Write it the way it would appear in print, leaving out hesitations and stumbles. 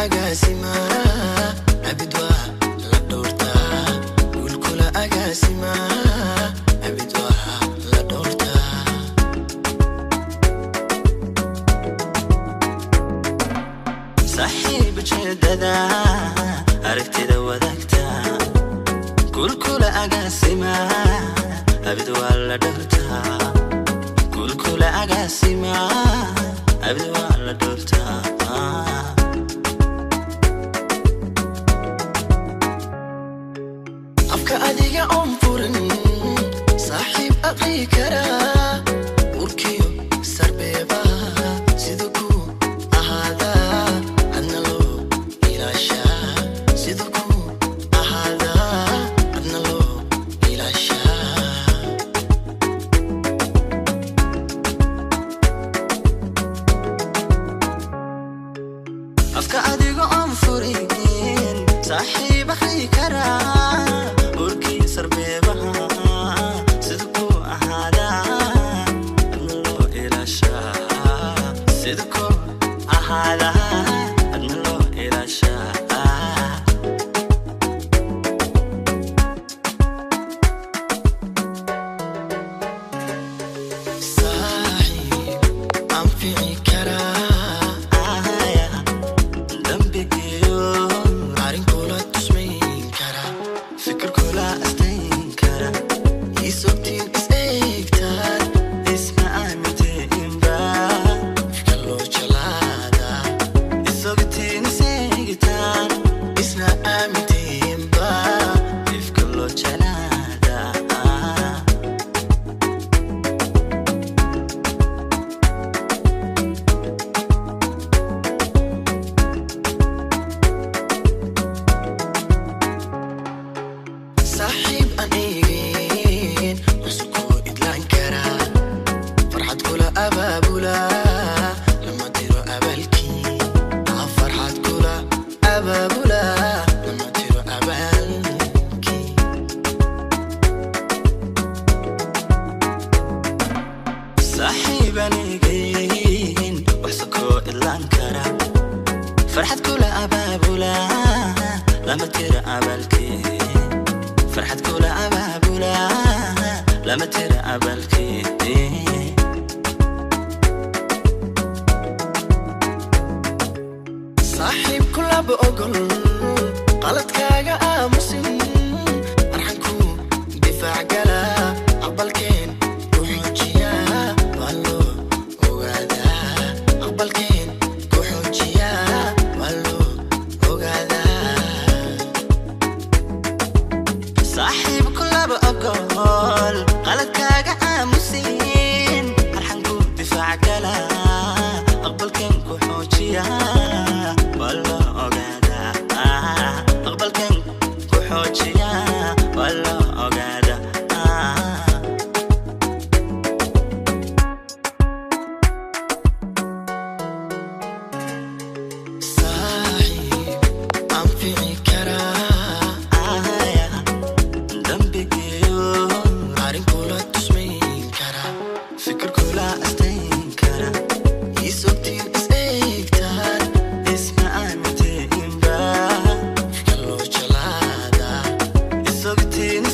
Agaasima abid waa la dhowrtaa, guulkula agaasima abid waa la dhowrtaa. Saaxiib ujeedada aragtida wadaagta, kulkula agaasima abid waa la dhowrtaa, kulkula agaasima abid waa la dhowrtaa. Afka adiga oon furin saaxiib aqrii karaa, urkiyo sarbeebaha sida ku ahaadaa adna loo ilaashaa, sida ku ahaadaa adna loo ilaashaa. Afka adiga oon furin saaxiib akhrii karaa, urkii sarbeebaha sida ku ahaadaa adna loo ilaashaa, sida ku ahaadaa adna loo ilaashaa. Saaxiib anfici karaa, Aya, dambigiyo arrinkula tusmayn karaa, fikirkula astayn kara, isogtiin is eegtaan, isna aaminteynba ifka loo jalaadaa, isogtiin iseegitaan, isna aamintiinba ifka loo jeclaadaa. Saaxiib aan eegin cusubkuu idlaan karaa, farxad kula abaabula lama diro abaalkii. Ah, farxad kula abaabula lama diro abaalkii. Saaxiib anigayn wax sokoo idlaan kara, farxad kula abaabula lama tira abaalkii, farxad kula abaabula lama tira abaalkii. Saaxiib kulaba ogol qaladkaaga aamusin, arxanku difaac gala, aqbalkeen ku xoojiyaa waa loo ogaadaa, aqbalkeen ku xoojiyaa waa loo ogaadaa. Saaxiib kulaba ogol qaladkaaga aamusin, arxanku difaac gala, aqbalkeen ku xoojiya waa loo ogaadaa, aqbalkeen ku xoojiya waa loo ogaadaa. Saaxiib anfici karaa, Aya, dambigiyo arrinkula tusmayn karaa, fikirkula astayn kara, isogtiin is eegtaan, isna aaminteynba ifka loo jalaadaa, isogtiin.